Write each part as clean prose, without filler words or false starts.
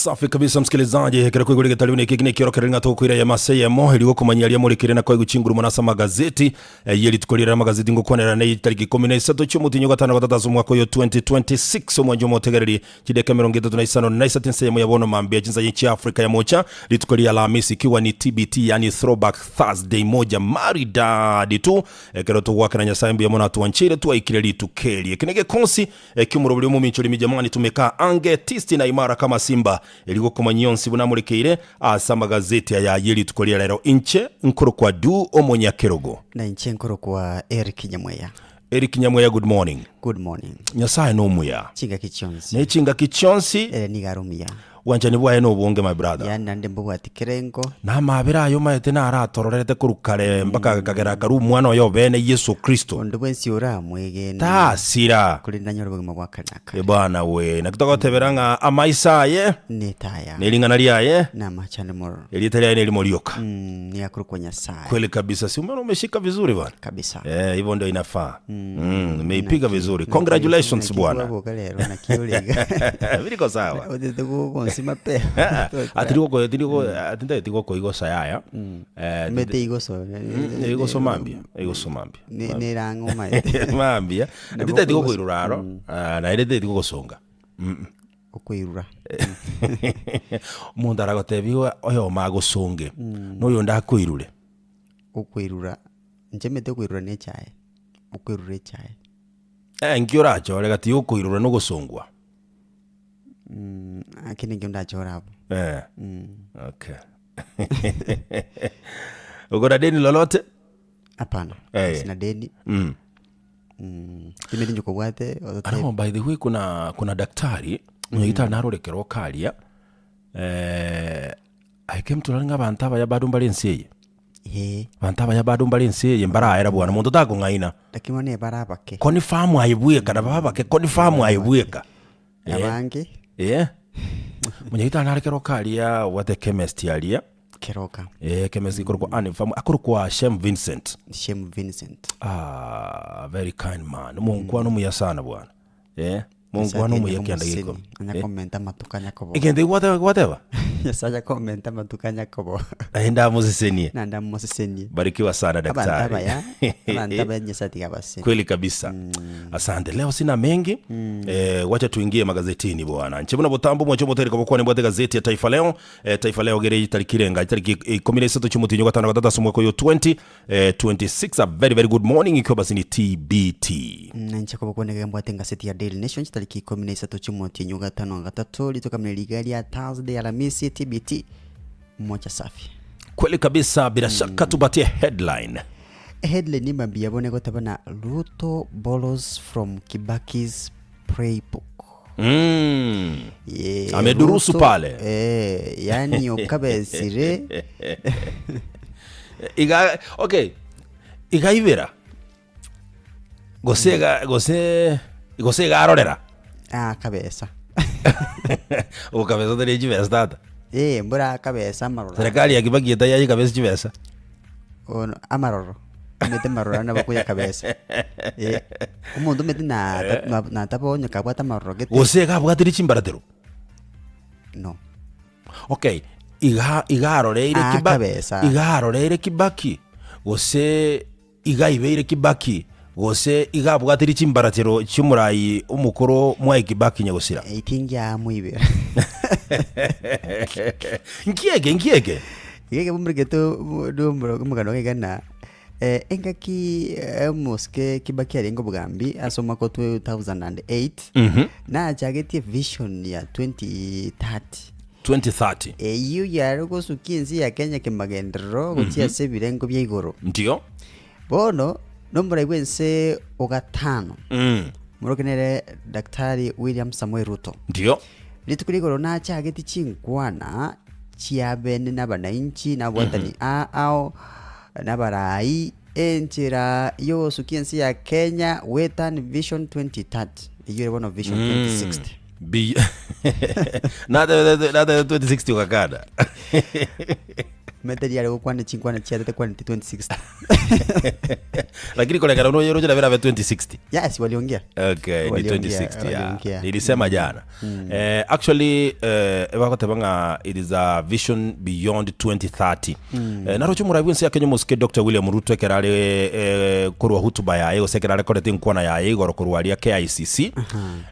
Safi kabisa msikilizaji, ekero koigure getari buna eke nekiorokereri ng'a tokoira eyemo ase eyemo erio gokomanyia aria morekire na koigwa chinguru mono ase amagazeti eh, ye rituko riria amagazeti ngokwanera ne tariki ikomi na isato chi'omotienyi o gatano gatato ase omwaka oyo 2026 omwancho omotegereri chideka emerongo etato na isano na isato ense eyemo ya bono mambia chinsa chia Afrika ya mocha rituko ria Alhamisi ikiwa ni TBT yani throwback Thursday moja maridadi tu ekero togwakera Nyasaye mbuya mono atwancheire twaikire rituko eri eke negekonsi Ekiomorobori omominchori mijamani tumeka ange tisti na imara kama simba, erio gokomanyia onsi buna amorekeire ase amagazeti aya ye rituko ria rero. Inche nkorokwa Du omonyakerogo. Na inche nkorokwa Eric Nyamweya. Eric Nyamweya good morning. Good morning. Nyasaye nomuya. Chingaki chionsi. Ne chingaki chionsi. Ere nigo are omuya. Bwanchani bwaye nobonge my brother. Yaani naende mbobwati kerengo. Na amabera aye omaete naratororerete korwa kare mpaka akagera akarua omwana oye obene Yeso Kristo. Onde bwensi oramwegene. Tasira. Korende nanyore obogima bwa kare na kare. Bwana we, naki togotebera ng'a amaiso aye. Netaya. Ne ring'ana riaye. Namachane mororo. Erieta riaye nerimo rioka. Mm, nigo akorokwa Nyasaye. Kweli kabisa, si umeona umeshika vizuri bwana. Kabisa. Eh, hivyo ndio inafaa. Mm, umeipiga vizuri. Congratulations bwana. Naki rero naki origa. Biriko sawa. Otete gonsima pe. Atiriko tiriko atintageti gokoigosa yaya. Eh, Mete igoso. igoso mambia, igoso mambia. Nerang'o maete. Mambia. Tintageti gokoirura aro, ah, naende tintageti gogosonga. Okoirura. Omonto aragotebiwa oyomo agosonge, na oyonde akoirure. Okoirura, inche mete okoirura na echae, okoirura echae. Eh, nki orachore gati ya okoirura na ogosongwa? Ake ninkio ndachore abwo. Eh. Okay. Uko na deni lolote? Hapana, Eh. sina deni. Mm. Timeti inche kobwate ototebe. Ano, by the way kuna kuna daktari mm. narorekera okaria eh, I came to learn ng'a abanto abaya bado mbare ense eye Ee, abanto abaya bado mbare ense eye mbaraera bwana monto takong'aina lakini bono ebare abake. confirm aye bweka nabo abake confirm aye bweka Eh. Abange, Eh. Monyagitari nare keroka aria obwate chemist aria keroka. eh chemist ikorokwa Anne Farm akorokwa Shem Vincent Shem Vincent. Ah, very kind man. Omonkwana omuya sana bwana. Eh, monkwana omuya kianda geko. Anya komenta amatuko anya kobo. Egento gwateba gwateba. Nyasaye anya komenta amatuko anya kobo. Naende amosesenie. Naende amosesenie. Barikiwa sana Abanto daktari. abaya, abanto abaya Nyasaye tiga abasesenie. Kweli kabisa. Asante. Leo sina mengi. Eh, wacha tuingie magazetini bwana. Nche buna botambo mwacho motereka bokwane bwate gazeti ya Taifa Leo. Eh, Taifa Leo gere tariki renga tariki 13 chimutinyo gatano gatatu ase omwaka oyo 20 eh, 26 a very very good morning ikiwa basi ni TBT. Na inche kobokwanega mbwate engaseti ya Daily Nation chitariki ikomi na isato chi'omotienyi o gatano na gatato rituko riga ria Thursday Alamisi TBT moja safi. Kweli kabisa bila shaka tupatie headline. Headline mambia bono egoteba na Ruto borrows from Kibaki's playbook. Mm. Ye, Amedurusu Ruto, pale. Eh, yani okabesire Iga okay. Igaibera. Gose iga gose gose igarorera. ah, kabesa Okabesa tari chibesa tata. Eh, mbura akabesa amaroro Serikali ya Kibaki etayai kabesa chibesa. Ono amaroro omanyete amaroro aya nabo akoyia kabesa eh, omonto omanyete na na natabonya kabwate amaroro gete Gose iga abwatire chimbaratero. no. Okay, iga iga aroreire Ah, Kibaki, kabesa. iga aroreire Kibaki, gose iga aibeire Kibaki, gose iga abwatire chimbaratero chi'omorai omokoro Mwai Kibaki nyagosira. Eh, tingiamoibera. Nki eke, nki eke? Iga ekebombereketo omogano iga ng'a engaki omosike Kibaki arenge obogambi ase omwaka o 2008, nachagetie vision ya 2030. 2030. Eyio yare gosukia ense ya Kenya kemagenderero gochia ase ebirengo bia igoro. Ndio. Bono nomorai bw'ense o gatano, Mm. moroke nere Daktari William Samoei Ruto. Ndio. Rituko ria igoro nachagetie chinkwana chiabene nabananchi, nabwatani ao, nabarai, enchera y'ogosukia ense ya Kenya Western Vision 2030, eyio ere bono Vision 2060. Bi- Natebete natebete 2060 ogakana. Omanyete riare gokwana chinkwana chiatete kwanete 2060. Lakini korekana buna oyeroche nabo erabe 2060. Yes, waliongea. Okay, ni Waliongea, 2060 yeah. waliongea. Nilisema jana. Eh, actually eh, ebagoteba ng'a it is a vision beyond 2030. Eh, naroche omorai bwense ya Kenya omosike Dr. William Ruto ekero are eh, korwa hotuba yaye gose ekero arekorete enkwana yaye igoro korwa aria KICC.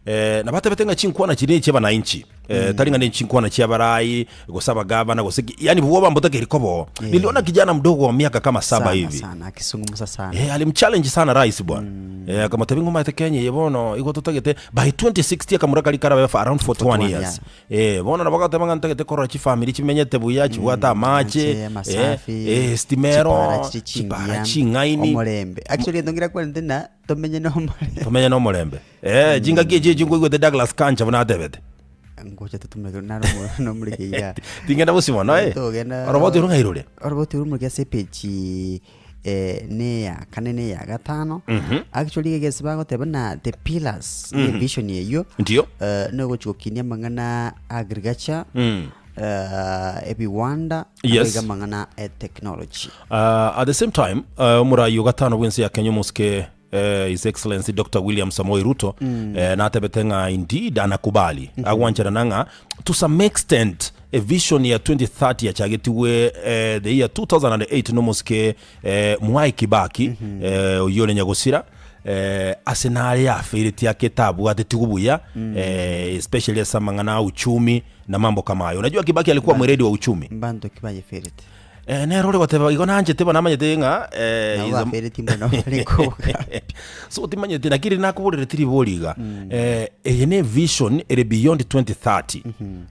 Eh, nabatebete ng'a chinkwana chiria echia abananchi. Eh, tari ng'a ne chinkwana chia abarai gose abagavana gose ki, yani bwoba mbotakeiri koba Niliona kijana mdogo wa miaka kama saba Sana hivi sana akisungumza sana. Eh, alimchallenge sana rais bwana. Eh, akamotebia ng'a omanyete Kenya eye bono igo totagete by 2060 akamura kari karabe for around 41 41, years. Eh, bono nabo agateba ng'a ntagete korora chifamiri chimenyete buya chibwate amache, Amache, eh, amasafi, eh, estima chipara ero, chiri chipara chingiya, ching'aini. omorembe. Actually egento ngira kwarente na tomenye na omorembe. Tomenye na omorembe. Eh, chingaki echi echi nkoigwete Douglas Kancha buna atebete. Ngocha totumeke naro nomoreke iga. Tingenda bosio mono eh. Togenda Oroboti oro ng'ai rore? Oroboti oro omoreke ase epeji eh, neya kane neya gatano. Actually egese bagoteba na the pillars mm vision eyio Ndio. eh, nogochi gokinia amang'ana agriculture eh, ebiwanda Yes. naboigo amang'ana e technology. Uh, at the same time uh, omorai o gatano bwense ya Kenya omosike eh, His Excellency Dr. William Samoei Ruto eh, natebete ng'a indeed anakubali agwancherana ng'a to some extent a vision ya 2030 yachagetigwe eh, the year 2008 nomosike eh, Mwai Kibaki eh, oyio ore nyagosira eh, ase nare yafeiretie ake tabwatetigwe buya eh, especially ase amang'ana a uchumi na mambo kama hayo. Unajua Kibaki alikuwa mweredi wa uchumi. Mbanto ki bayeferete? Eh, nere ore goteba igo nanchete bono namanyete ng'a eh, Nabo is a- bafereti mbono bare koboka. so timanyeti lakini nakoborereti ribori iga eh, eye ne vision ere beyond 2030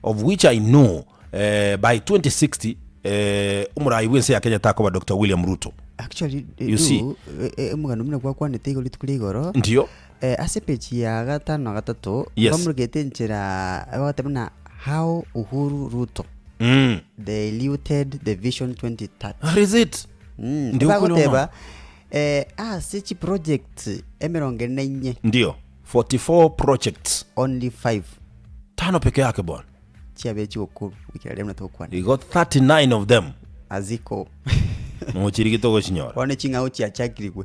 of which i know eh, by 2060 eh, omorai bwense ya kenya takoba dr william ruto Actually, You see. du, eh, eh, omogano buna gwakwanete igoro rituko ria igoro ndio eh, ase page ya gatano na gatato Yes. bamorogete enchera bagoteba buna how Uhuru Ruto mm. diluted the vision 2030 That is it Mm, Ndio ukweli wa bagoteba eh, ase chiproject emerongo ene na inye ndio 44 projects only 5 tano peke yake bwana chiabe chigokuru goikera riria buna togokwana he got 39 of them aziko nochirigete ogochinyora bono ching'ao chiachakirigwe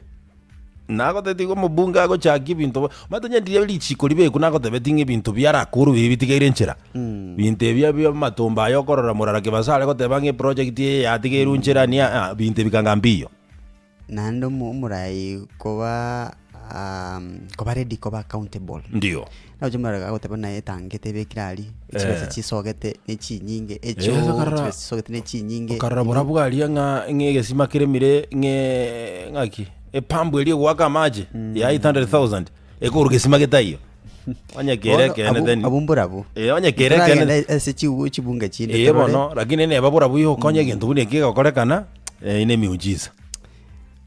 Nagotebeti igo omobunge agochakia ebinto bo, omanyete onye ndiria richiko ribeku nagotebeti ng'a ebinto biarakuru biria bitigeire enchera. Binto ebia bia amatombo aya okorora morara kebasa are goteba ng'a eproject eye yatigeirwe nchera niya ah, binto ebi kanga mbiyo. Naende omo omorai koba koba ready koba accountable. Ndio. Nagocha omorara agoteba naye etangete ebekire aria, chibesa Eh. chisogete ne chinyinge, Eh, echoo okarora- chibesa chisogete ne chinyinge. Okarora borabwo aria ng'a ng'a egesima keremire ng'e ng'aki. Epambu eria egoaka amache ya 800,000 ekorwa gesima getaiyo. Onye kere Bono ekeene abwo then abwo mborabwo. Eh, onye kere Toragenda ekeene ase chiwu chibunge chinde eh torore. bono lakini neba borabwo yokonya egento buna eki egokorekana eh, ne emiujiza.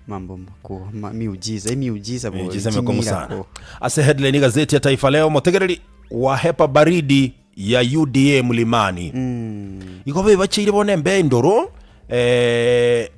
Mambo makuu ma miujiza emiujiza bori Miujiza mekong'u sana. chimiracle. Ase headline igazeti ya Taifa Leo motegereri wahepa baridi ya UDA mlimani. Igo bebacheire bono embe endoro eh,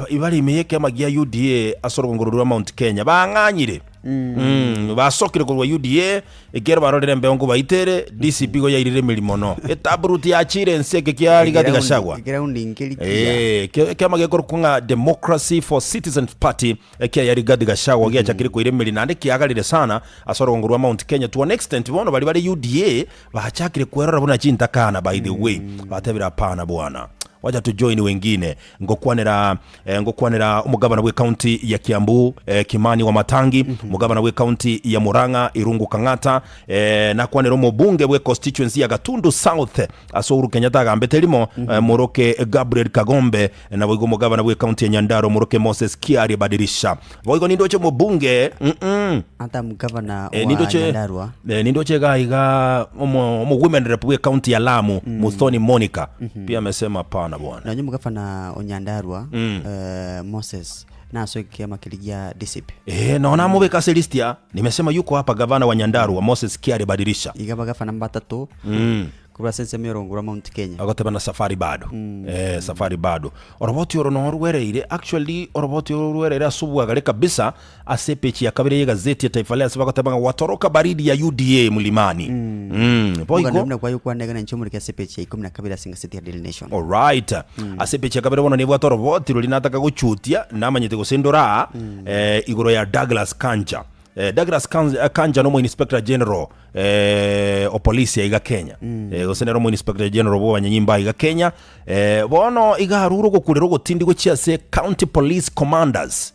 Ibare ime y'ekiama gia UDA ase orogongo rwa Mount Kenya bang'anyire mm. basokire korwa UDA ekiagera barorire embeo nkobaitere DCP igo yairire emeri mono etabruti yachire ense eke kia Rigathi Gachagua Eground nkeri kiya. Eh, ekiama gekorokwa ng'a Democracy for Citizens Party ekia ya Rigathi Gachagua giachakire koira emeri naende kiagarire sana ase orogongo rwa Mount Kenya to an extent bono baria bare UDA bachakire kwerora buna chintakana by the way batebire hapana bwana Wacha to join wengine ngokwanera eh, ngokwanera omogabana bwe county ya Kiambu eh, Kimani Wamatangi omogabana bwe county ya Murang'a Irungu Kang'ata eh, nakwanera omobunge bwe constituency ya Gatundu South ase Uhuru Kenyatta agambete rimo eh, moroke Gabriel Kagombe eh, naboigo omogabana bwe county ya Nyandarua moroke Moses Kiarie Badirisha boigo nindoche omobunge mm -mm. Ata mgavana Eh, wa nindoche Nyandarua eh, nindoche iga iga omo, omo women rep we county ya Lamu Muthoni Monica pia amesema pana bwana nonye omogavana o Nyandarua eh, Moses nasoe ekiama keria gia DCP eh, naona amobeka ase list ya nimesema yuko hapa gavana wa Nyandarua Moses Kiari Badirisha iga abagavana mbatato mm. Korwa ase ensemo y'orogongo rwa Mount Kenya. Agoteba na safari bado. Eh, safari bado. Oroboti oro noo rwereire, actually oroboti oro rwereire ase obwagare kabisa ase epeji ya kabere y'egazeti ya Taifa Leo ase bagoteba ng'a watoroka baridi ya UDA mlimani. Mm. Boigo Boigo buna kwayokwana iga nainche omorike ase epeji ya ikomi na kabere ase engazeti ya Daily Nation. Alright. Ase epeji ya kabere bono nebwate oroboti roria nataka gochutia, namanyete gose ndore aa, eh, igoro ya Douglas Kanja. Eh, Douglas Kan- Kanja nomo Inspector General eh, o polisi aiga Kenya eh, gose nere omo Inspector General bwa abanyanyimbo aiga Kenya eh, bono iga arure ogokurera ogotindi gochia ase county police commanders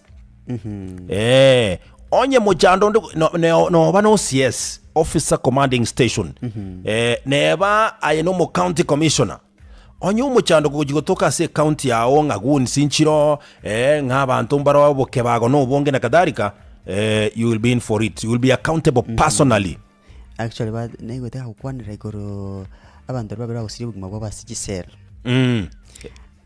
eh, onye mochando onde no, ne- noba no OCS officer commanding station eh, neba aye nomo county commissioner Onye omochando kogochia gotoka ase ecounty yao ng'a goons nchiroo, eh, ng'a abanto mbare obokebago na obonge na kadhalika, eh, you will be in for it, you will be accountable personally. Actually ba naigwete gakokwanera igoro abanto baria babere bagosiria obogima bwabo ase chisel. Mm.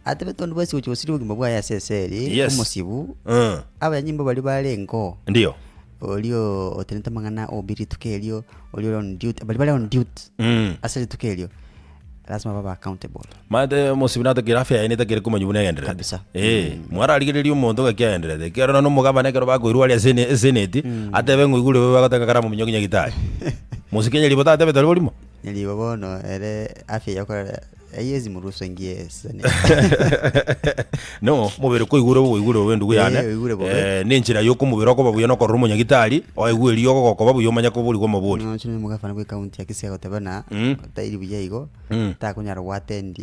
Atebete onde bwensi gochia gosiria obogima bwaye ase eseli, Yes. omosibu, Mm. abanyanyimbo baria barengeo, Ndio. oria otenete amang'ana obi rituko erio, oria ore on duty, baria bare on duty Mm. ase rituko erio. Lasima babe accountable. Maete omosibi natakire afya yaye netakire komanya buna egendererete. Kabisa. Eh, mwararigereria omonto ng'aki agendererete. Ekero nonya omogabana ekero bakoirwa aria ase ene- eseneti, atebe ng'a oigure bobe bagoteba ng'a karamominyokia nyagitari. Mosike nyaribo tatebe tari borimo? Nyaribo bono ere afya yakorera haiwezi mruhusu aingie senate. No, omobere koigure bobe oigure bobe ndugu yane. Eh, oigure bobe. Eh, ne enchera ya okomobere okoba buya nokorora omonyagitari, oegwe eriogo gokoba buya omanye koborigwa amabori. Noche nonya omogafana bwe county ya Kisii agoteba na tairi buya igo takonyara goattend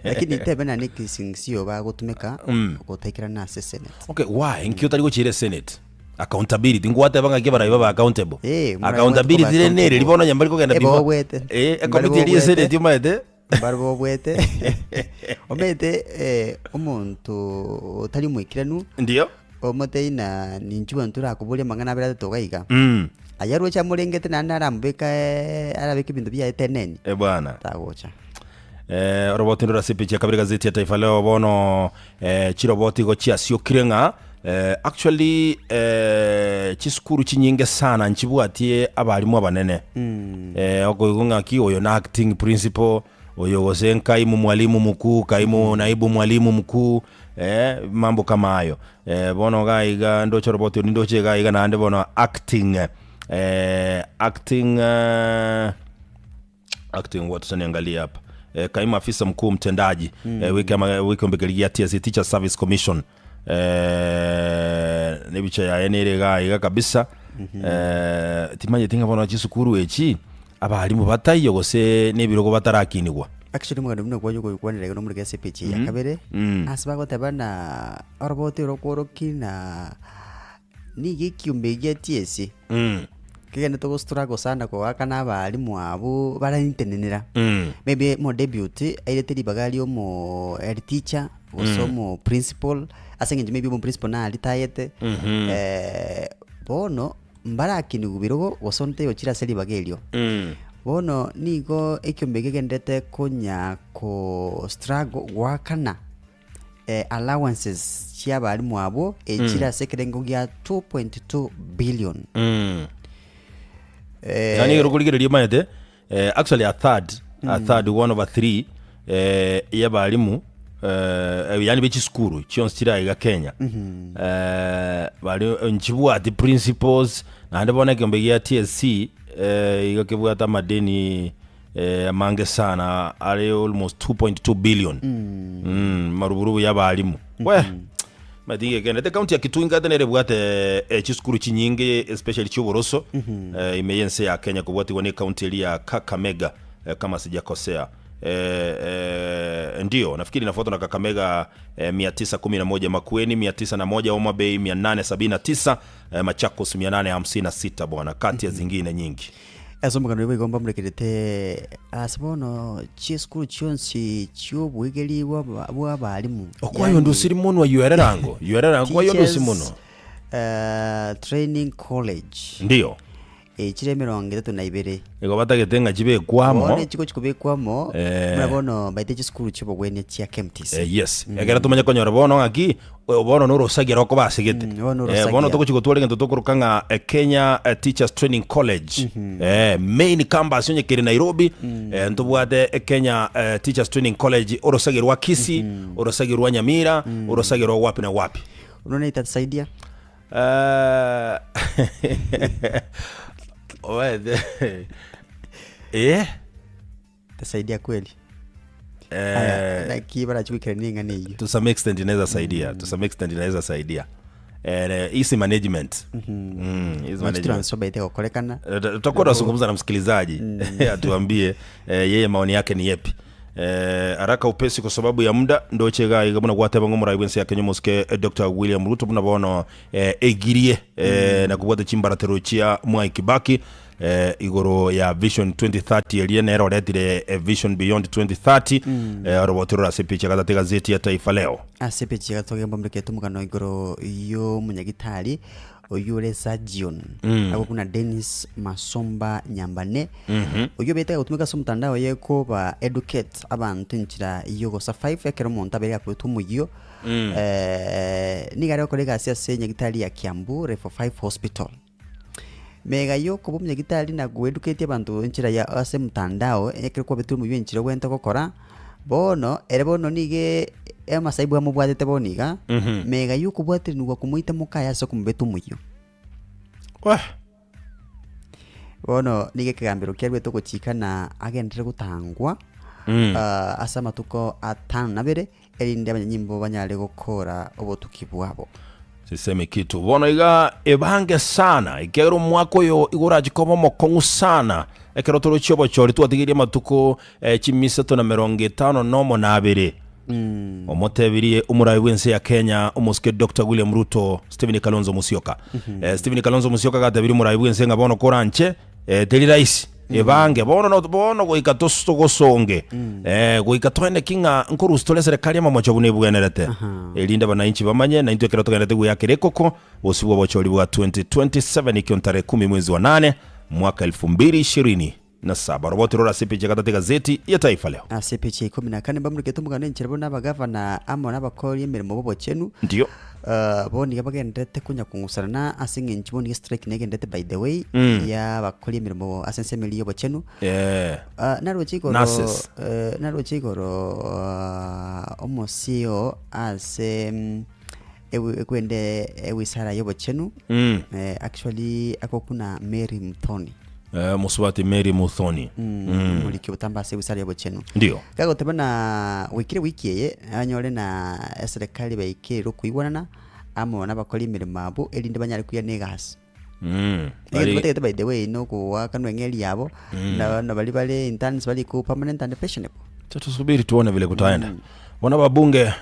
lakini tebe na nekesing'sio bagotumeka gotaikerana ase senate. Okay, why? Nki otari gochiira esenate? Accountability, ngwateba ng'aki abarai babe accountable. Eh, omorai Accountability bwate rende koba nere accountable. bono onye mbari kogenda Eh, before. bobwete. Eh, Mbari ekomiti eria bobwete. esenate omanyete. Mbare bobwete omanyete omonto otari omoikeranu Ndio. Omotebie na ninchuo bono torakoborie amang'ana abere atato iga iga. Mm. Aye aroche amorengete naende aramobeka arabeke ebinto biaye teneni, Eh bwana. tagocha. Eh, oroboti ndore ase epeji ya kabere gazeti ya Taifa Leo bono eh, chiroboti igo chiasiokire ng'a eh, actually eh, chisukuru chinyinge sana nchibwatie abarimu abanene eh, okoigwa ng'aki oyo na acting principal oyo gose nkaimu mwalimu mkuu kaimu naibu mwalimu mkuu eh, mambo kama hayo eh, bono iga iga ndoche oroboti ori ndoche iga iga naende bono acting eh, acting eh, acting what niangalie hapa eh, kaimu afisa mkuu mtendaji mm. eh, wiki ama wiki ombekeri gia TSC Teacher Service Commission eh, nebicha yaye nere iga iga kabisa mm -hmm. eh, timanyeti ng'a bono chisukuru echi Abalimu bataiyo gose nebirogo batarakinigwa. Actually omoganda buna kwanya okoyokwanera iga nomoreke ase epeji eye ya kabere ase bagoteba na oroboti oro okworokia na nigo ekiombe ekia TSC kegenderete go struggle sana koakana abalimu abwo baratenenera maybe omo deputy airete ribaga ria omo head teacher gose omo principal ase eng'encho maybe omo principal naritayete bono Mbarakinigwe birogo gose onde taigochira ase ribaga erio. Bono nigo ekiombe kegenderete konya ko struggle goakana allowances chia abalimu abwo echire ase ekerengo gia 2.2 billion. Yaani ekero okorigereria omanyete eh, actually a third, a third one over three eh, y'abalimu eh, yaani b'echisukuru chionsi chire aiga Kenya eh, bari nchibwati principals naende bono ekeombe gia TSC eh, iga kebwate amadeni eh, amange sana are almost 2.2 billion mm, maruburubu y'abalimu we Omanyete inki ekeene, ekaunti ya Kitui nkate nere ebwate eh, chisukuru chinyinge especially chi'oboroso eh, ime y'ense ya Kenya kobwatigwa na ekaunti eria ya Kakamega eh, kama sijakosea eh, eh, ndio nafikiri inafuatwa na Kakamega eh, 911 Makueni 901 Homa Bay 879 eh, Machakos 856 bwana kati ya zingine nyingi. Ase omogano oyo boigo mbamorekerete ase bono chisukuru chionsi chi'oboegeri bw'abalimu, Okwaye onde osiri monwa yuererango yuererango kwaye onde osi Teachers mono eh, Training College Ndiyo. Echire emerongo etato na ibere. Igo batagete ng'a chibekwe amo. Bono echigochi kobekwa amo, Eh. buna bono baete chisukuru chi'obogwenia chia KMTC. Eh, yes ekero tomanye konyora bono ng'aki eh, bono norosagia rokoba asegete Mm, bono Eh, orosagia. bono togochi gotwara egento tokoroka ng'a eh, Kenya eh, Teachers Training College eh, main campus onye kere Nairobi eh, ntobwate eh, Kenya eh, Teachers Training College orosagia rwa Kisii orosagia rwa Nyamira orosagia rwa wapi na wapi Unaona itatusaidia? Eh, oete eh Itasaidia kweli? Aya, eh, naki barachi goikerania eng'ana eyio. to some extent inaweza saidia to some extent inaweza saidia eh, easy management mm, easy Machi management transfer baite gokorekana. Eh, tutakuwa tunazungumza na msikilizaji atuambie eh, yeye maoni yake ni yepi Eh, haraka upesi kwa sababu ya muda ndoche iga iga buna gwateba ng'a omorai bwense ya Kenya omosike eh, Dr. William Ruto buna bono eh, egirie eh, na kobwata chimbaratero chia Mwai Kibaki eh, igoro ya Vision 2030 eria nere oretire eh, Vision Beyond 2030 eh, oroboti rore ase epicha gatato egazeti ya Taifa Leo. Ase epeji ya gatato mbamureke tomogano igoro y'omonyagitari Oyio ore Sergion, agwo buna Dennis Masomba Nyambane, oyio obete agotumeka ase omotandao oye koba educate abanto enchera y'ogosurvive ekero omonto abeire gakwetwa omoyio. Nigo are gokora egasi ase enyagitari ya Kiambu Level 5 Hospital. Mega yokoba omonyagitari na goeducate abanto enchera ya ase omotandao ekero kwabetire omoyio enchera obwenerete gokora, Bono, ere bono nigo amasaibu amobwatete bono iga, mega y'okobwateranigwa komoita mokaye ase okomobeta omoyio. Weh! Bono nigo ekegambero kiaruete ogochika na agenderere gotangwa ah, ase amatuko atano na abere, erinde abanyanyimbo banyare gokora obotuki bwabo. Sisemi kitu bono iga ebange sana, ekiagera omwaka oyo igo orache koba omokong'u sana. Ekero torochie obochori twatigerie amatuko eh, chimisato na merongo etano nomo na abere. Omotebirie omorai bw'ense ya Kenya omosike Dr. William Ruto Stephen Kalonzo Musyoka. Eh, Stephen Kalonzo Musyoka gatebirie omorai bw'ense ng'a bono koranche eh, teri rahisi ebange bono no- bono goika tos- togosonge eh, goika toene ki ng'a nkorusia tore eserekari amamocho buna ebwenerete erinde abananchi bamanye naintwe ekero togenderete goyakera ekoko bosio bwa obochori bwa 2027 ekio ntare kumi mwezi wa nane mwaka elfu mbili ishirini na saba roboti rore ase epeji ya gatato egazeti ya Taifa Leo. Ase epeji ya ikomi na kane mbamurikete omogano enchera buna abagavana amo nabakori emeremo b'obochenu Ndio. Uh, bo nigo bagenderete konya kong'usarana ase eng'encho bo nigo strike negenderete by the way ya abakori emeremo ase ensemo eria y'obochenu Eh. Uh, naroche igoro Nurses. eh, naroche igoro uh, omosio ase mm, ewi- ekwende ewisara y'obochenu Mm. eh, actually agokuna Mary Muthoni Eh, mosubati Mary Muthoni. mm. omoriki obotambe ase ewizara y'obochenu Ndio. Gagoteba na goikire wiki eye anyore na eserekari baikire okoigwanana amo nabakori emeremo abwo erinde banyare koirana egasi. Mm. Egento Bari batagete by the way nogoakanwa eng'eri yabo na na baria bare interns barikwo permanent and pensionable. Acha tusubiri tuone vile kutaenda. Bono ababunge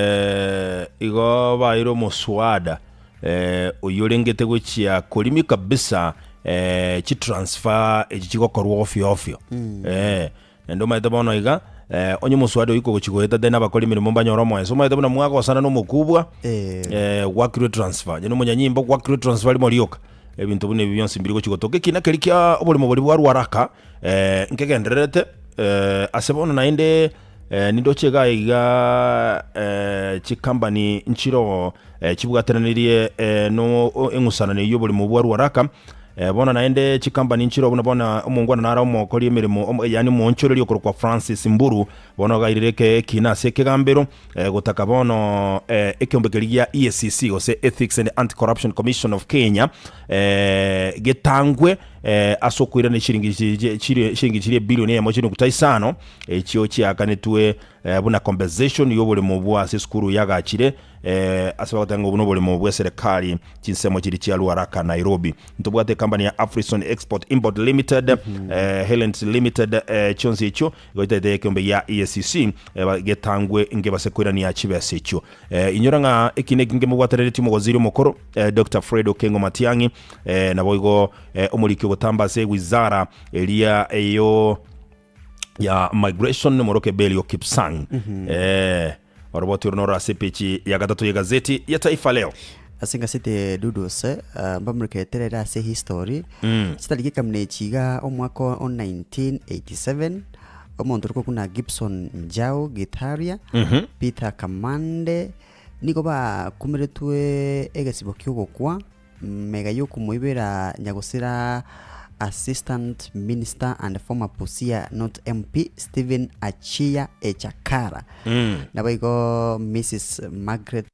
eh, igo baire omoswada eh, oyio orengete gochia korimi kabisa eh, chitransfer echi chigokorwa ofio ofio eh, Naende omanyete bono iga, eh, onye omoswada oyio kogochia goeta then abakori emeremo mbanyore omoeso. Omanyete buna mwagosana na omokubwa, Eh. eh, gwakirwe transfer. Onye na omonyanyimbo gwakirwe transfer rimo rioka. Ebinto buna ebi bionsi mbiri gochia gotoka. Ekina keria kia oboremo boria bwa Ruaraka, eh, nkegendererete, eh, ase bono naende, eh, nindoche iga iga eh, chicompany nchiroo eh, chibwatananirie eh, no eng'usanano eyio y'oboremo bwa Ruaraka. Bono naende chikampani nchire buna bono omongwana nare omokori emeremo, yaani omoonchoreria okorokwa Francis Mburu, bono gairire eke ekiina ase ekegambero, gotaka bono ekeombe keria gia EACC gose Ethics and Anti-Corruption Commission of Kenya getangwe ase okoirana chiringi chiringi chiria ebilioni eyemo chinuguta isano echio chiakanetwe buna compensation y'oboremo bwa ase esukuru yagachire Ase bagoteba ng'a obo noboremo bw'eserekari chinsemo chiria chia Ruaraka, Nairobi. Ntobwate ekampani ya Afrison Export Import Limited, Helens Limited, chionsi echio igo chitaete ekeombe gia EACC getangwe ngebase koirania chibesa echio. Inyora ng'a eki neki nkemobwatereretie omowaziri omokoro Doctor Fred Okengo Matiang'i naboigo omoriki ogotamba ase ewizara eria eyo ya migration moroke Belio Kipsang. Eh, oroboti oro noro ase epeji ya gatato y'egazeti ya Taifa Leo. Ase engaseti Dudus, mbamorekerete rero ase history, chitariki ekamuna echi iga omwaka o 1987, omonto orokwa buna Gibson Njau Githaria, Peter Kamande, nigo bakumeretwe egesibo ki'ogokwa mega y'okomoibera nyagosira Assistant Minister and former Busia North MP Stephen Achiya Echakara, naboigo Mrs Margaret.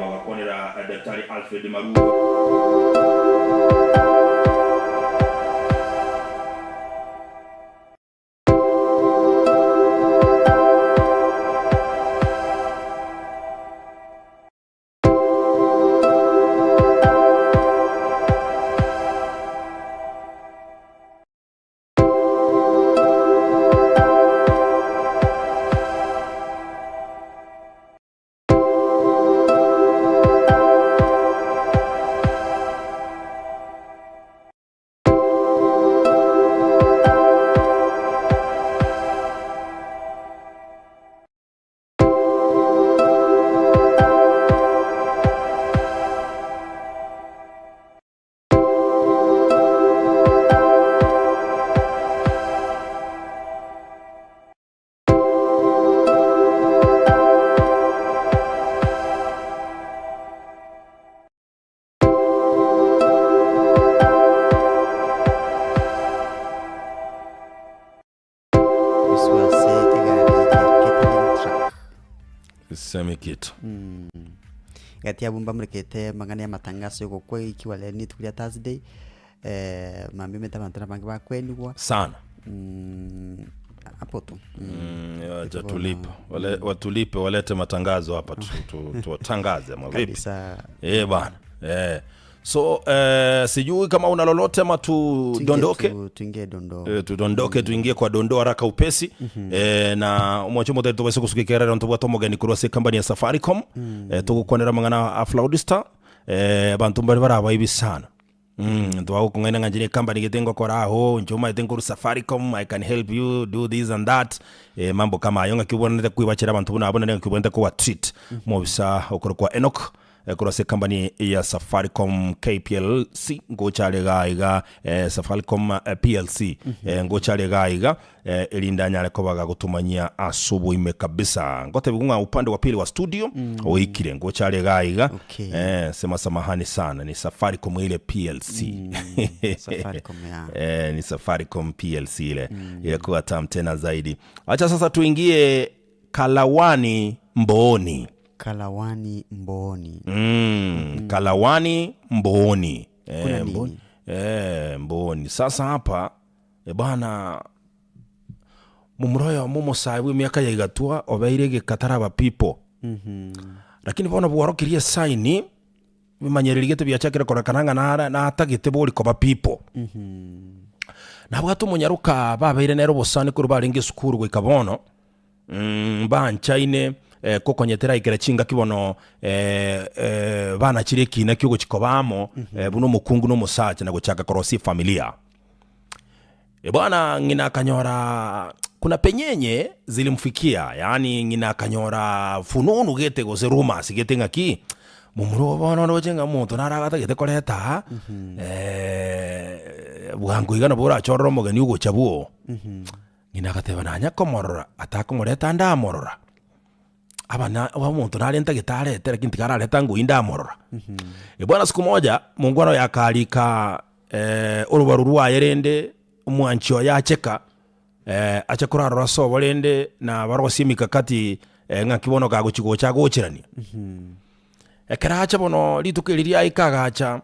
Bagakwanera Daktari Alfred Maruo. Goswa ase egari ya catering truck. Semi kitu. Gati abwo mbamorekete amang'ana y'amatangaso y'ogokwa ekiwa rero rituko ria Thursday, mambia omanyete abanto nabange bakwenigwa. Sana. Hapo tu. Wacha tulipe. Wale, watulipe walete matangazo hapa tuwatangaze ama vipi? Kabisa. Eh bana. Eh. So eh, sijui kama una lolote ama tudondoke. Tuingie dondoo. Eh, tudondoke tuingie kwa dondoo haraka upesi. Eh, na omwancho omotari tobase gosuka ekerero ntobwate omogeni korwa ase ekambani ya Safaricom. Eh, togokwanera amang'ana a Flaudistar. Eh, abanto mbare barabaibi sana. Ntwagokong'aina ng'a inche ne ekambani gete ngokora ago, inche omanyete nkorwa Safaricom, I can help you do this and that. Eh, mambo kama ayo ng'aki obwenerete koibachera abanto buna abwo naende ng'aki obwenerete koba treat. Omobisa okorokwa Enock. Korwa ase company ya Safaricom KPLC ngocha are igaa iga Safaricom PLC ngocha are igaa iga erinde anyare koba gagotomanyia ase oboime kabisa. Ngotebigwa ng'a upande wa pili wa studio oikire ngocha are igaa iga Okay. sema samahani sana ni Safaricom ile PLC Safaricom, yeah. ni Safaricom PLC ile ilikuwa tamu tena zaidi. Acha sasa tuingie Kalawani Mbooni. Kalawani Mbooni. Mm, Kalawani Mbooni. Kuna nini? Mbooni. Mbooni. Sasa hapa bwana momura oyomo omosae bw'emiaka ya igatwa obeire egekataraba people. Lakini bono bworokirie esaini bimanyereri gete biachakire korekana ng'a nare natagete bori koba people. Nabwate omonyaroka babeire nere obosani korwa barenge esukuru goika bono, mbanchaine kokonya teraikera chingaki bono banachire ekina kiogochia koba amo buna omokungu na omosacha na gochaka korosia efamilia. Bwana ng'ina akanyora kuna penyenye zilimfikia, yaani ng'ina akanyora fununu gete gose rumors gete ng'aki, momura obo bono oroche ng'a omonto nare agatagete koreta aa, bwango iga nabo orachorere omogeni ogocha bwoo. Ng'ina agateba nanya komorora, atakomoreta ndamorora, abana omonto nare ntagete arete lakini tiga arareta ng'o inde amorora. Bwana siku moja, mongwana oyo akarika orobaru rwaye rende omwanchi oye acheka, ache korarora ase obo rende na barosie emikakati ng'aki bono kagochi gocha agocherania. Ekero acha bono rituko eri riaika agacha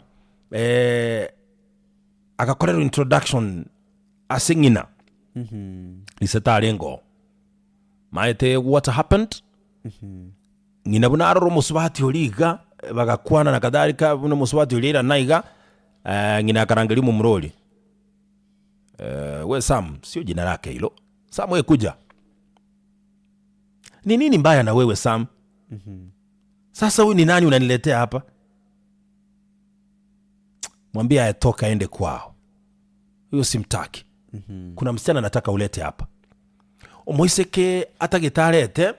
agakorerwa introduction ase ng'ina, ise tarenge oo. Maete what happened? Ng'ina buna arore omosubati oria iga, bagakwana na kadhalika, buna omosubati oria airana iga, ng'ina akarangeria omomura oria, we Sam, sio jina lake hilo, Sam we kuja, ni nini mbaya na wewe Sam? Sasa huyu ni nani unaniletea hapa? Mwambie atoke aende kwao, huyo simtaki. Kuna msichana nataka ulete hapa. Omoiseke atagete arete,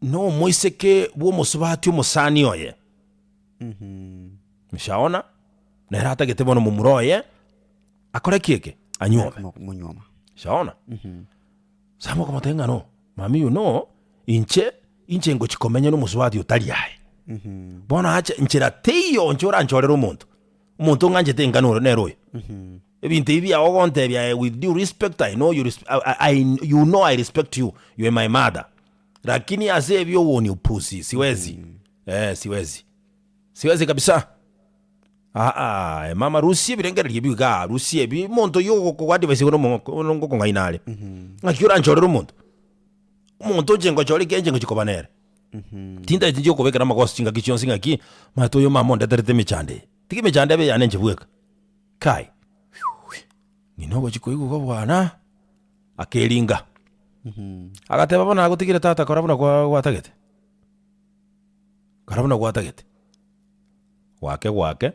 na omoiseke bw'omosubati omosani oye. Mshaona? Nere atagete bono momura oye, akore ki eke? Anyuome. Monyuoma. Shaona? Sam okamotebia ng'a no, mami you know, inche, inche ngochi komenya na omosubati otari aye. Bono ache nchera teiyo inche oranchorere omonto, omonto ong'anchete enga noro nere oyo. Ebinto ebi biago ogontebia aye with due respect I know you resp I I you know I respect you, you are my mother. Lakini ase ebio huo ni upuzi, siwezi. Eh, siwezi. Siwezi kabisa. Aa, mama rusia ebirengererio ebi igaa, rusia ebi, omonto oyio ogokoadvise igo nomo ngokong'aina are. Ng'aki oranchorere omonto? Omonto inche ngochore ekiagera inche ngochia koba nere. Tintageti inche gokobekera amagoso chingaki chionsi ng'aki, omanyete oyo mama ondeterete emechando eye. Tiga emechando ebe eyane inche bweka. Kai, ng'ina ogochia koigwa igo bwana, akeringa. Agateba bono nagotigire tata kora buna kwa gwatagete, kora buna gwatagete. Gwake gwake,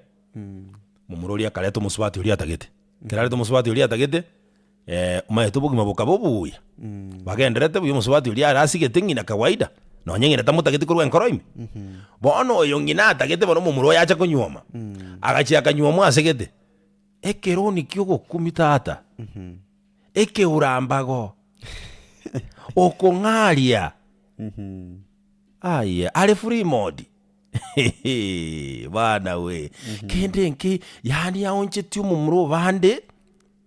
momura oria akareta omosubati oria atagete. Ekero areta omosubati oria atagete, omanyete obogima bokaba obuya, bagenderete buya omosubati oria are asigete ng'ina kawaida, nonye ng'ina tamotageti korwa enkoro ime. Bono oyo ng'ina atagete bono omomura oye ache konyuoma, agachia akanyuomwa asegete, ekeroni kia ogokumia tata, ekeurambago, okong'aria, aye are free mode. Bana we, kende nki, yaani aonchetie omomura obande.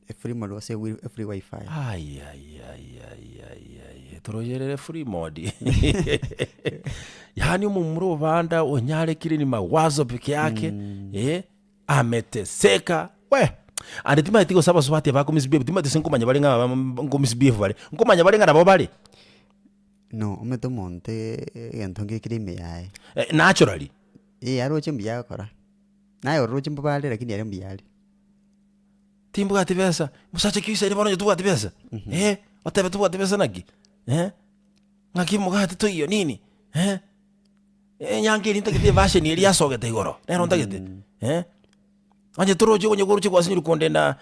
Efree mode gose ewi- efree wifi. Aiaiaiaiaiai toroyerere free mode yaani omomura obanda onyarekire ni mawazo peke yake eh, ameteseka we ande timanyeti gose abasubati aba bakomisbehave timanyeti gose nkomanya bare ng'a nkomisbehave bare, nkomanya bare ng'a nabo bare. No, omanyete omonto egento nkekire ime yaye. Naturally. Eh, aroche mbuya agokora. Naye oroche mbobe are lakini ere mbuya are. Timbwati besa, mosacha ki oisaine bono onye tobwati besa? Eh, otebe tobwati besa naki? Eh, ng'aki omogati toiyo nini? Eh, enyangi eria ntagete efashion eria yasogete igoro, nero ntagete, eh. Onye toroche onye koroche gwasinyire kondenda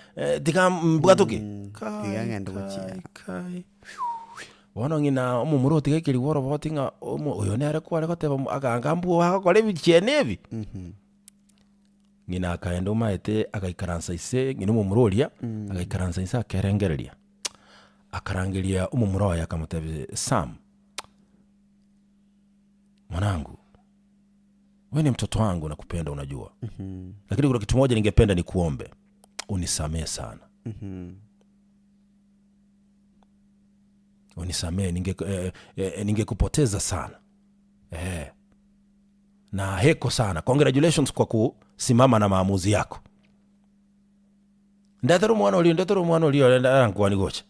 tiga mbwatoke. Tiga ng'ende gochia. Kai, kai. Bono ng'ina omomura otiga ekerigwa oroboti ng'a omo oyo nere kware goteba mo aganga mbwo agokora ebichieni ebi. Ng'ina akaenda omaete agaikaransa ise ng'ina omomura oria, agaikaransa inse akerengereria, akarangeria omomura oye akamotebia Sam, mwanangu, wewe ni mtoto wangu nakupenda unajua, lakini kuna kitu moja ningependa nikuombe, unisamee sana. Unisamee ninge eh, eh, ningekupoteza sana eh. Na heko sana congratulations kwa kusimama na maamuzi yako ndetera omwana oria ndetera omwana oria ore arankwani gocha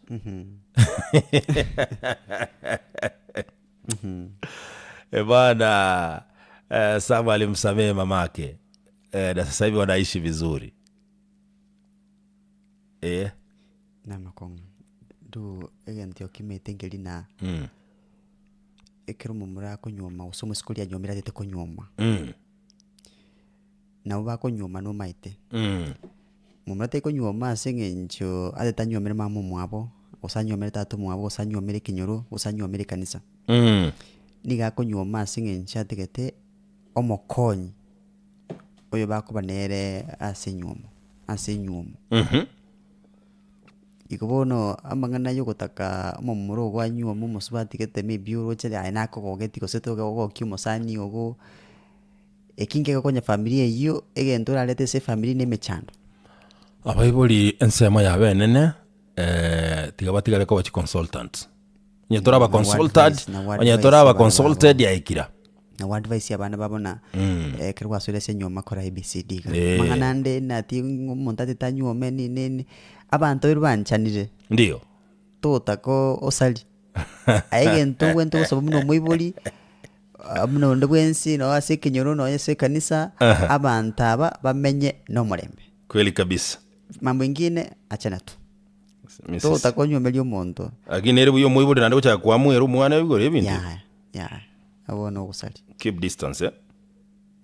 Eh, bana eh, Sam alimsamehe mamake eh, na sasa hivi wanaishi vizuri eh. Namakong'u. Ndu egento okimete nkeri na Mm. ekero omomura akonyuoma gose omosike oria anyuomire atete konyuoma, Mm. nabo bakonyuoma nomaete. Mm. Momura tari konyuoma ase eng'encho atete anyuomere mama omwabo, gose anyuomere tata omwabo, gose anyuomere ekenyoro, gose anyuomere ekanisa. Mm. Nigo akonyuoma ase eng'encho atagete omokonyi oyo bakoba nere ase enyuomo ase enyuomo. Mhm. Igo bono amang'ana ya ogotaka omomura ogo anyuome omosubati gete maybe oroche aye nakogogeti gose togogokia omosani ogo, eki nkegokonya familia eyio, egento orarete ase efamiri na emechando. Abaibori ensemo yabo enene tiga batigare koba chiconsultants. Onye toraba Na consulted, advice- na onye advice toraba abana babo. consulted yaikira. Nabo advice abana babo na ekero gwasoire ase enyuoma kora ABCD iga. Eh. Amang'ana ande nati ng'a omonto atete anyuome nini nini, abanto baria banchanire, Ndio. totaka osari. Aye egento obwenerete gosaba buna omoibori, ah, buna onde bwensi nonye ase ekenyoro nonye ase ekanisa, abanto aba bamenye nomorembe. Kweli kabisa. Mambo ingine achana tu. Mrs. Totaka onyuomerie omonto. Lakini nere buya omoibori naende gochaka koamuera omwana igoro ebinto ebi. Yaya, yaya, abwo bono ogosari. Keep distance eh.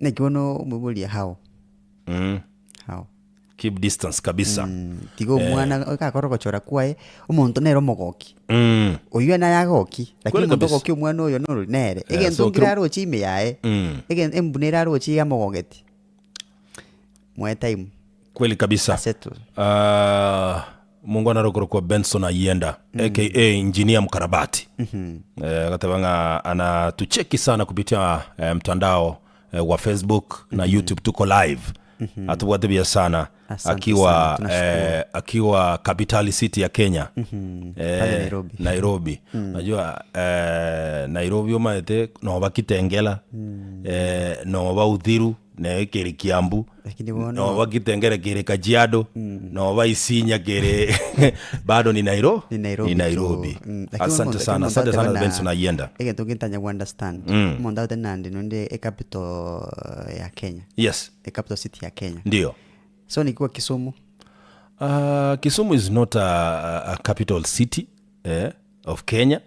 Naki bono omoibori how? Mm. How? Keep distance kabisa. Mm, tiga omwana gakora ogochora kwaye, omonto nere omogoki. Mm. Oywo naye agoki, lakini Kweli omonto kabisa. ogokia omwana oyo norori nere. Eh, Egento so nkere kero- aroche ime yaye, Mm. egen embuna ere aroche iga amogogeti, moe time. Kweli kabisa. Asettle. Ah, Mungu anarokorokwa Benson Ayienda aka Engineer Mkarabati. Eh, agateba ng'a anatucheki sana kupitia eh, mtandao eh, wa Facebook na YouTube tuko live. Atubwate buya sana Asante akiwa sana, tunashukuru. eh, akiwa capital city ya Kenya. Pale Nairobi. Nairobi. Najua eh, Nairobi omaete noba Kitengela eh, noba Uthiru ne kere Kiambu Lakini bono noba Kitengela kere Kajiado noba Isinya kere bado ni Nairo ni Nairobi ni Nairobi. tu. Mm, lakini Asante omonto- sana, omonto asante sana ateba na- Benson Ayienda. egento gintanya go understand omonto agote nandi nonde ecapital ya Kenya Yes, ecapital city ya Kenya ndio. so nikiwa Kisumu Uh, Kisumu is not a, a, a capital city eh, of Kenya.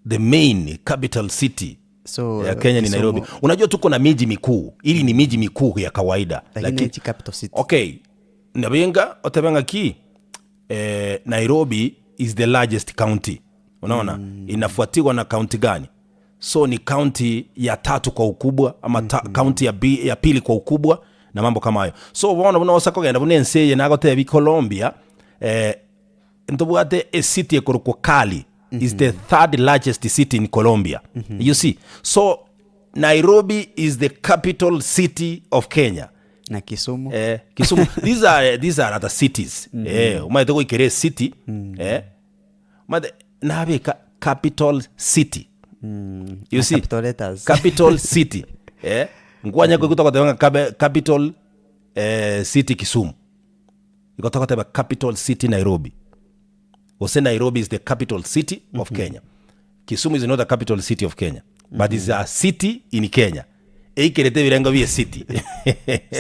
The main capital city so ya Kenya ni Kisumu- Nairobi. Unajua tuko na miji mikuu, ili ni miji mikuu ya kawaida. lakini echi capital city okay, nabenga otebe ng'aki eh, Nairobi is the largest county. Unaona? Inafuatiwa na county gani? So ni county ya tatu kwa ukubwa ama ta, county ya, bi, ya pili kwa ukubwa na mambo kama hayo. So bono buna osa kogenda buna ense eye nagotebi Colombia eh, ntobwate ecity ekorokwa Cali is the third largest city in Colombia. You see? So Nairobi is the capital city of Kenya. na Kisumu Eh, Kisumu these are these are other cities. Eh, umaete goikera city eh umaete nabeka capital city. You na see? capital letters Capital city. Eh, nkwanya koigotogoteba ng'a cabe- capital eh, city Kisumu. Igo togoteba capital city Nairobi. Gose Nairobi is the capital city of Kenya. Kisumu is not a capital city of Kenya, but is a city in Kenya. Eikerete ebirengo bie city.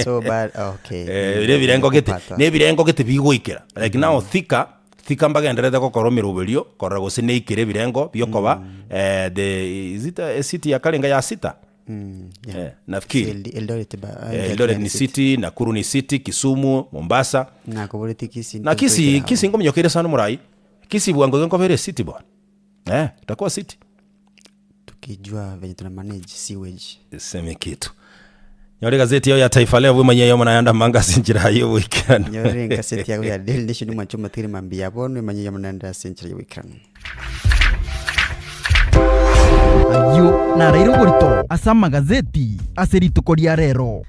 so but okay Eh, bire ebirengo gete Nakupata. ne ebirengo gete bigoikera like now Thika Thika mbagenderete gokora omeroberio korora gose neikere ebirengo biokoba eh, the is it a, a city ya karenga ya sita Mm, yeah. eh, nafikiri Eldi- Eldoret ba- eh, Eldoret ni city Nakuru ni city Kisumu Mombasa nakoboreti Kisii na Kisii Kisii nkominyokeire sana omorai Kisii bwango iga nkobere city bono. Eh, itakuwa city. Tukijua venye tuna manage sewage. Seme kitu. Nyore egazeti yao ya Taifa Leo bwemanyie yomo naye ande amange ase enchera y'oboikeranu. Nyore enkaseti yago ya Daily Nation mwanche omotigere mambia bono emanyie yomo naende ase enchera y'oboikeranu. Ayio naraire oborito ase amagazeti ase rituko ria rero.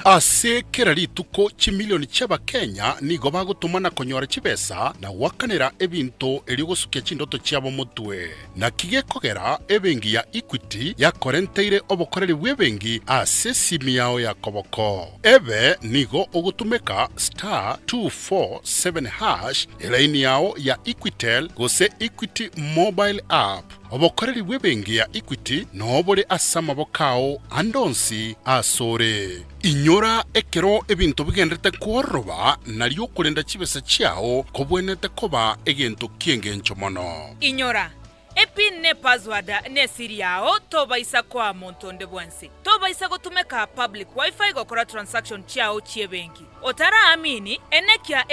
Ase kera rituko chimilioni chi'Abakenya nigo bagotoma na konyora chibesa na goakanera ebinto erio gosukia chindoto chiabo motwe. Naki gekogera ebenki ya Equity yakorenteire obokoreri bw'ebenki ase esimi yao ya koboko. Ebe nigo ogotumeka *247# elaini yao ya Equitel gose Equity Mobile App. Obokoreri bw'ebenki ya Equity noo bore ase amaboko ao ande onsi asore. Inyora ekero ebinto bigenderete kwororoba, nario okorenda chibesa chiao kobwenerete koba egento ki'engencho mono. Inyora, epin ne password nesiri yao tobaisa koa monto onde bwensi. Tobaisa gotumeka public wifi gokora transaction chiao chi'ebenki. Otaraamini, enekia.